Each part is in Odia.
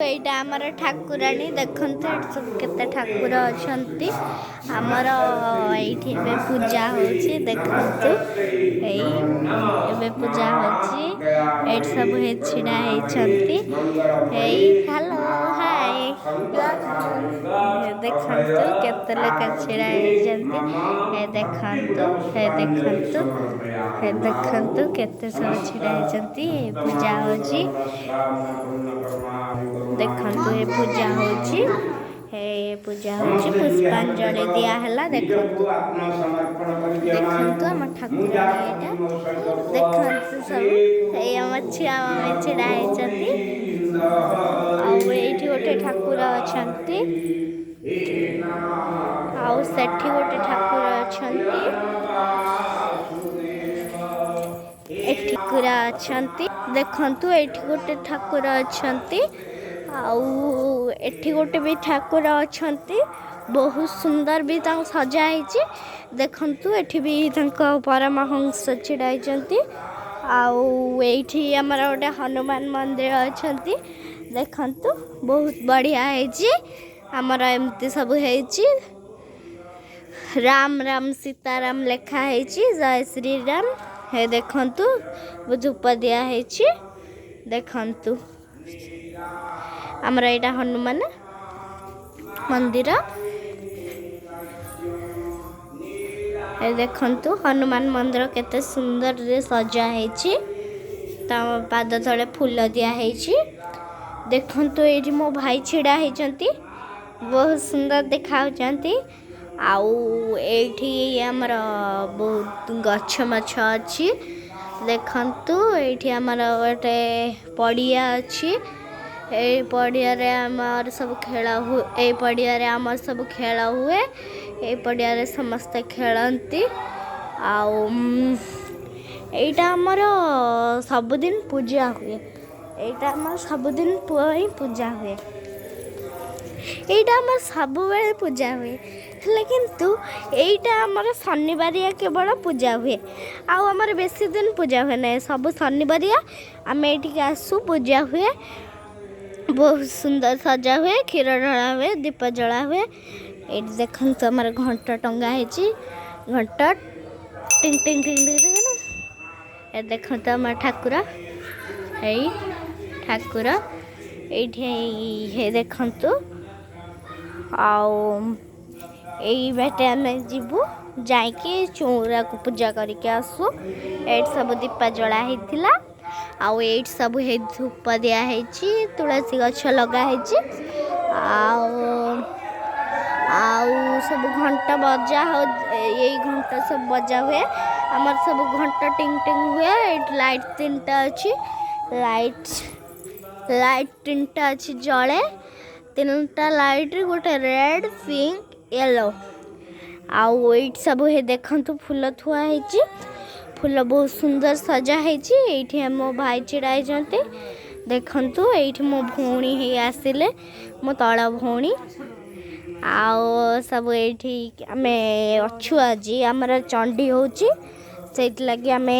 ଏଇଟା ଆମର ଠାକୁରାଣୀ। ଦେଖନ୍ତୁ, ଏଠି ସବୁ କେତେ ଠାକୁର ଅଛନ୍ତି। ଆମର ଏଇଠି ଏବେ ପୂଜା ହଉଛି। ଦେଖନ୍ତୁ, ଏଇ ଏବେ ପୂଜା ହଉଛି। ଏଇଠି ସବୁ ହେଇ ଛିଡ଼ା ହେଇଛନ୍ତି। ଏଇ ହ୍ୟାଲୋ, ହାଏ। ଦେଖନ୍ତୁ, କେତେ ଲୋକ ଛିଡ଼ା ହେଇଛନ୍ତି। ଏ ଦେଖନ୍ତୁ, ହେ ଦେଖନ୍ତୁ, ହେ ଦେଖନ୍ତୁ, କେତେ ସବୁ ଛିଡ଼ା ହେଇଛନ୍ତି। ପୂଜା ହଉଛି। ଦେଖନ୍ତୁ, ଏ ପୂଜା ହଉଛି, ଏ ପୂଜା ହଉଛି। ପୁଷ୍ପାଞ୍ଜଳି ଦିଆ ହେଲା। ଦେଖନ୍ତୁ, ଦେଖନ୍ତୁ, ଆମ ଠାକୁରାଣୀ ଏଇଟା। ଦେଖନ୍ତୁ ସବୁ, ଏଇ ଆମ ଛୁଆ ମାନେ ଛିଡ଼ା ହେଇଛନ୍ତି। ଆଉ ଏଇଠି ଗୋଟେ ଠାକୁର ଅଛନ୍ତି, ଆଉ ସେଠି ଗୋଟେ ଠାକୁର ଅଛନ୍ତି। ଏଠି ଠାକୁର ଅଛନ୍ତି। ଦେଖନ୍ତୁ, ଏଇଠି ଗୋଟେ ଠାକୁର ଅଛନ୍ତି, ଆଉ ଏଠି ଗୋଟେ ବି ଠାକୁର ଅଛନ୍ତି। ବହୁତ ସୁନ୍ଦର ବି ତାଙ୍କୁ ସଜା ହେଇଛି। ଦେଖନ୍ତୁ, ଏଠି ବି ତାଙ୍କ ପରମହଂସ ଛିଡ଼ା ହେଇଛନ୍ତି। ଆଉ ଏଇଠି ଆମର ଗୋଟେ ହନୁମାନ ମନ୍ଦିର ଅଛନ୍ତି। ଦେଖନ୍ତୁ, ବହୁତ ବଢ଼ିଆ ହେଇଛି। ଆମର ଏମିତି ସବୁ ହେଇଛି। ରାମ ରାମ ସୀତାରାମ ଲେଖା ହେଇଛି, ଜୟ ଶ୍ରୀରାମ। ହେ ଦେଖନ୍ତୁ, ଧୂପ ଦିଆ ହେଇଛି। ଦେଖନ୍ତୁ, ଆମର ଏଇଟା ହନୁମାନ ମନ୍ଦିର। ଏ ଦେଖନ୍ତୁ, ହନୁମାନ ମନ୍ଦିର କେତେ ସୁନ୍ଦରରେ ସଜା ହେଇଛି। ତା ପାଦ ତଳେ ଫୁଲ ଦିଆ ହେଇଛି। ଦେଖନ୍ତୁ, ଏଇଠି ମୋ ଭାଇ ଛିଡ଼ା ହେଇଛନ୍ତି, ବହୁତ ସୁନ୍ଦର ଦେଖାଯାଉଛନ୍ତି। ଆଉ ଏଇଠି ଆମର ବହୁତ ଗଛ ମଛ ଅଛି। ଦେଖନ୍ତୁ, ଏଇଠି ଆମର ଗୋଟେ ପଡ଼ିଆ ଅଛି। ଏଇ ପଡ଼ିଆରେ ଆମର ସବୁ ଖେଳ ହୁଏ। ଏଇ ପଡ଼ିଆରେ ଆମର ସବୁ ଖେଳ ହୁଏ। ଏଇ ପଡ଼ିଆରେ ସମସ୍ତେ ଖେଳନ୍ତି। ଆଉ ଏଇଟା ଆମର ସବୁଦିନ ପୂଜା ହୁଏ। ଏଇଟା ଆମର ସବୁଦିନ ପାଇଁ ପୂଜା ହୁଏ। ଏଇଟା ଆମର ସବୁବେଳେ ପୂଜା ହୁଏ। ହେଲେ କିନ୍ତୁ ଏଇଟା ଆମର ଶନିବାରିଆ କେବଳ ପୂଜା ହୁଏ, ଆଉ ଆମର ବେଶୀ ଦିନ ପୂଜା ହୁଏ ନାହିଁ। ସବୁ ଶନିବାରିଆ ଆମେ ଏଇଠିକି ଆସୁ, ପୂଜା ହୁଏ, ବହୁତ ସୁନ୍ଦର ସଜା ହୁଏ, କ୍ଷୀର ଢଳା ହୁଏ, ଦୀପ ଜଳା ହୁଏ। ଏଇଠି ଦେଖନ୍ତୁ, ଆମର ଘଣ୍ଟ ଟଙ୍ଗା ହେଇଛି। ଘଣ୍ଟ ଟିଙ୍ଗ ଟିଙ୍ଗ ଟିଙ୍ଗ ଟିଙ୍ଗ। ଏ ଦେଖନ୍ତୁ, ଆମ ଠାକୁର, ଏଇ ଠାକୁର ଏଇଠି। ଏଇ ଦେଖନ୍ତୁ। ଆଉ ଏଇ ବାଟେ ଆମେ ଯିବୁ, ଯାଇକି ଚଉରାକୁ ପୂଜା କରିକି ଆସୁ। ଏଇଠି ସବୁ ଦୀପ ଜଳା ହେଇଥିଲା, ଆଉ ଏଇଠି ସବୁ ହେଇ ଧୂପ ଦିଆ ହେଇଛି, ତୁଳସୀ ଗଛ ଲଗା ହେଇଛି। ଆଉ ସବୁ ଘଣ୍ଟ ବଜା ହଉ, ଏଇ ଘଣ୍ଟ ସବୁ ବଜା ହୁଏ। ଆମର ସବୁ ଘଣ୍ଟ ଟିଙ୍ଗ ଟିଙ୍ଗ ହୁଏ। ଏଇଠି ଲାଇଟ୍ ତିନିଟା ଅଛି। ଲାଇଟ୍ ତିନିଟା ଅଛି, ଜଳେ ତିନିଟା ଲାଇଟ୍, ଗୋଟେ ରେଡ୍, ପିଙ୍କ, ୟେଲୋ। ଆଉ ଏଇଠି ସବୁ ହେ ଦେଖନ୍ତୁ, ଫୁଲ ଥୁଆ ହେଇଛି। ଫୁଲ ବହୁତ ସୁନ୍ଦର ସଜା ହେଇଛି। ଏଇଠି ଆମ ଭାଇ ଛିଡ଼ା ହେଇଛନ୍ତି। ଦେଖନ୍ତୁ, ଏଇଠି ମୋ ଭଉଣୀ ହେଇ ଆସିଲେ, ମୋ ତଳ ଭଉଣୀ। ଆଉ ସବୁ ଏଇଠି ଆମେ ଅଛୁ। ଆଜି ଆମର ଚଣ୍ଡୀ ହେଉଛି, ସେଇଥିଲାଗି ଆମେ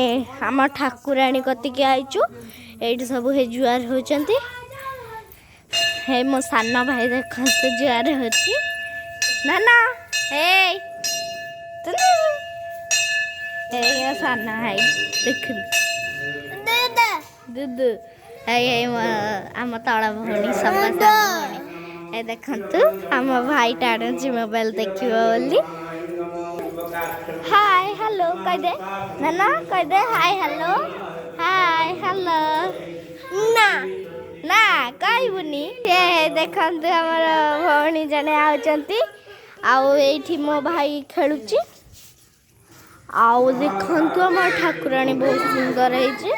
ଆମ ଠାକୁରାଣୀ କତିକି ଆଇଛୁ। ଏଇଠି ସବୁ ହେ ଜୁହାର ହେଉଛନ୍ତି। ହେ ମୋ ସାନ ଭାଇ ଦେଖନ୍ତୁ, ଜୁହାର ହେଉଛି। ନା ନା, ଏଇ ଏଇ ମୋ ସାନ ଭାଇ ଦେଖନ୍ତୁ, ଦୁଦୁ। ଏଇ ଏଇ ଆମ ତଳ ଭଉଣୀ, ସବା ସାନ ଭଉଣୀ। ଏ ଦେଖନ୍ତୁ, ଆମ ଭାଇ ଟାଣୁଛି ମୋବାଇଲ ଦେଖିବ ବୋଲି। ହାଇ ହ୍ୟାଲୋ କହିଦେ ନା ନା, କହିଦେ ହାଇ ହ୍ୟାଲୋ, ହାଇ ହ୍ୟାଲୋ। ନା ନା, କହିବୁନି। ସେ ଦେଖନ୍ତୁ, ଆମର ଭଉଣୀ ଜଣେ ଆଉଛନ୍ତି। ଆଉ ଏଇଠି ମୋ ଭାଇ ଖେଳୁଛି। ଆଉ ଦେଖନ୍ତୁ, ଆମ ଠାକୁରାଣୀ ବହୁତ ସୁନ୍ଦର ହେଇଛି।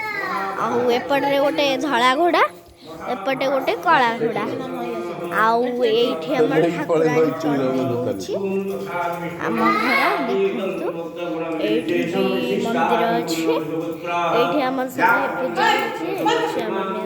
ଆଉ ଏପଟରେ ଗୋଟେ ଧଳା ଘୋଡ଼ା, ଏପଟେ ଗୋଟେ କଳା ଘୋଡ଼ା। ଆଉ ଏଇଠି ଆମର ଠାକୁରାଣୀ ଚଣ୍ଡୀ ହଉଛି ଆମ ଘର। ଦେଖନ୍ତୁ, ଏଇଠି ବି ମନ୍ଦିର ଅଛି। ଏଇଠି ଆମର ସବୁ ପୂଜା ହଉଛି। ଏଠି ଛୁଆମାନେ